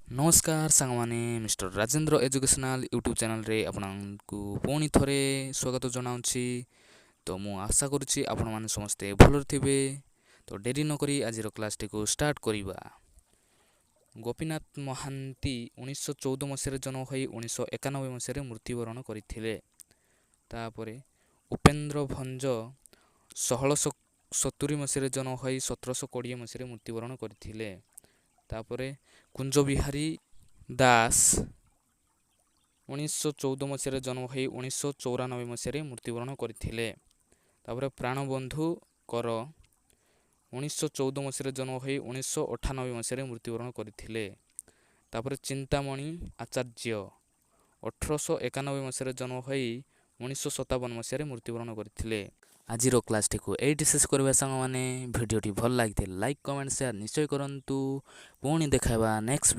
ନମସ୍କାର ସାଙ୍ଗମାନେ, mister Rajendra educational YouTube ଚ୍ୟାନେଲରେ ଆପଣଙ୍କୁ ପୁଣି ଥରେ ସ୍ୱାଗତ ଜଣାଉଛି। ତ ମୁଁ ଆଶା କରୁଛି ଆପଣମାନେ ସମସ୍ତେ ଭଲରେ ଥିବେ। ତ ଡେରି ନକରି ଆଜିର କ୍ଲାସ୍ଟିକୁ ଷ୍ଟାର୍ଟ କରିବା। ଗୋପୀନାଥ ମହାନ୍ତି 1914 ମସିହାରେ ଜନ୍ମ ହୋଇ 1991 ମସିହାରେ ମୃତ୍ୟୁବରଣ କରିଥିଲେ। ତାପରେ ଉପେନ୍ଦ୍ର ଭଞ୍ଜ 1670 ମସିହାରେ ଜନ୍ମ ହୋଇ 1720 ମସିହାରେ ମୃତ୍ୟୁବରଣ କରିଥିଲେ। ତାପରେ କୁଞ୍ଜବିହାରୀ ଦାସ 1914 ମସିହାରେ ଜନ୍ମ ହୋଇ 1994 ମସିହାରେ ମୃତ୍ୟୁବରଣ କରିଥିଲେ। ତାପରେ ପ୍ରାଣବନ୍ଧୁ କର 1914 ମସିହାରେ ଜନ୍ମ ହୋଇ 1998 ମସିହାରେ ମୃତ୍ୟୁବରଣ କରିଥିଲେ। ତାପରେ ଚିନ୍ତାମଣି ଆଚାର୍ଯ୍ୟ 1891 ମସିହାରେ ଜନ୍ମ ହୋଇ 1957 ମସିହାରେ ମୃତ୍ୟୁବରଣ କରିଥିଲେ। ଆଜିର କ୍ଲାସ୍ଟିକୁ ଏଇଠି ଶେଷ କରିବା ସାଙ୍ଗମାନେ। ଭିଡ଼ିଓଟି ଭଲ ଲାଗିଥିଲେ ଲାଇକ୍, କମେଣ୍ଟ, ସେୟାର ନିଶ୍ଚୟ କରନ୍ତୁ। ପୁଣି ଦେଖାଇବା ନେକ୍ସଟ।